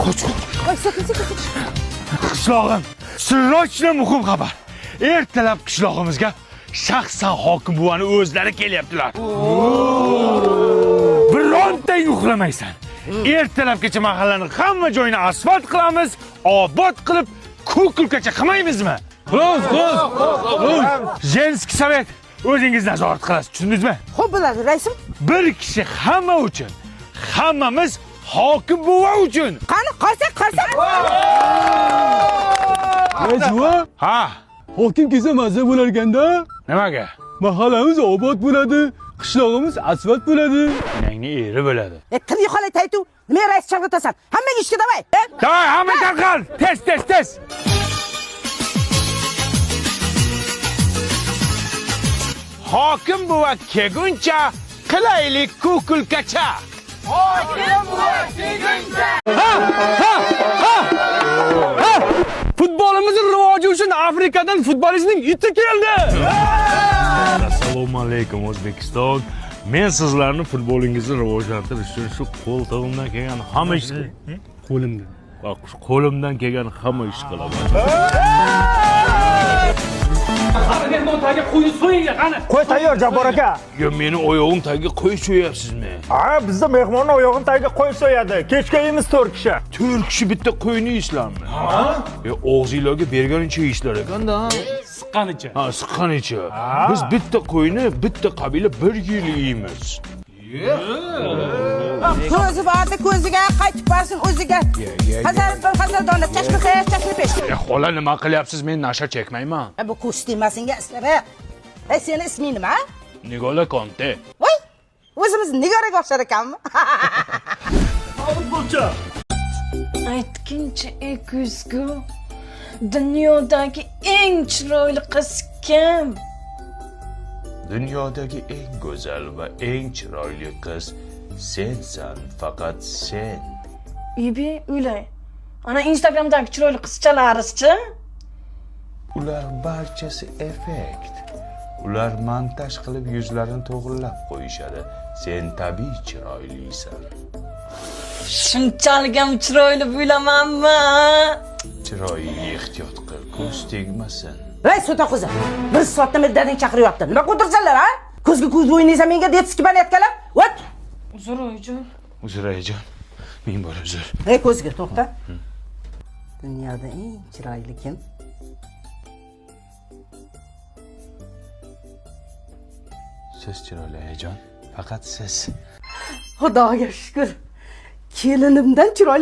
Qoch. Voy, sekin, sekin, sekin. Qishlog'im, срочно muhim xabar. Ertalab qishlog'imizga shaxsan hokim buvani o'zlari kelyaptilar. Birontang uxlamaysan. Ertalabgacha mahallani hamma joyini asfalt qilamiz, obod qilib, ko'kulkacha qilmaymizmi? Qilamiz, qilamiz. Женский совет o'zingiz nazorat qilasiz, tushundingizmi? Xo'p bo'ladi, raisim. Bir kishi hamma uchun, hammamiz hokim buva uchun. Qani, qarsak, qarsak. Rais buva, Ha, hokim kelsa mazza bo'lar ekanda. nimaga? Mahallamiz obod bo'ladi, qishlog'imiz asfalt bo'ladi. Onangni eri bo'ladi. E, til yo'qolay taytu. Nima rais chalg'itasan? Hammaga ishga davay. E? Давай, hamma tarqal. Tez, tez, tez. Hokim buva kelguncha qilaylik kukulkacha. Futbolimizning rivoji uchun Afrikadan futbolistning iti keldi. Assalomu alaykum O'zbekiston. Men sizlarni futbolingizni rivojlantirish uchun shu qo'ltig'imdan kelgan hamma ish Qo'limdan. Qo'limdan kelgan hamma ish qilaman. Qani mehmon tagiga qo'yni so'yinglar, qani. Qo'y tayyor Jabbor aka. Yo meni oyog'im tagiga qo'y so'yapsizmi? Ha, bizda mehmonni oyog'ini tagiga qo'y so'yadi. Kechga yeymiz 4 kishi. 4 kishi bitta qo'yni yeysizlarmi? Ha? E og'zinglarga berganicha yeysizlar ekanda. Siqqanicha. Ha, siqqanicha. Biz bitta qo'yni bitta qabila bir yil yeymiz. Ko'zi bordi, ko'ziga qaytib borsin o'ziga. Hazar bir hazar dona chashma xayr, chashma pesh. E xola nima qilyapsiz? Men nasha chekmayman. E, bu ko'z tegmasinga ishlab. E, seni isming nima? Nigola Konte. Voy, o'zimiz Nigoraga o'xshar ekanmi? Aytgincha, ey ko'zgu, dunyodagi eng chiroyli qiz kim? Dunyodagi eng go'zal va eng chiroyli qiz sensan, faqat sen. Ibi, o'lay. Ana Instagramdagi chiroyli qizchalarchi? Ular barchasi effekt. Ular montaj qilib yuzlarini to'g'rilab qo'yishadi. Sen tabiiy chiroylisan. Shunchalik ham chiroyli bo'lamanmi? Chiroyingga ehtiyot qil, ko'z tegmasin. Voy, so'ta qizi. Bir soatdan beri dadang chaqiryapti. Nima qo'dirsanlar, ha? Ko'zga ko'z o'ynaysan menga detski banetkalar. O't. Uzr, oyijon. Uzr ayajon. Ming bor uzr. Ey ko'zga to'xta. Dunyoda eng chiroyli kim? Siz chiroyli ayajon. Faqat siz. Xudoga shukr. Kelinimdan chiroyli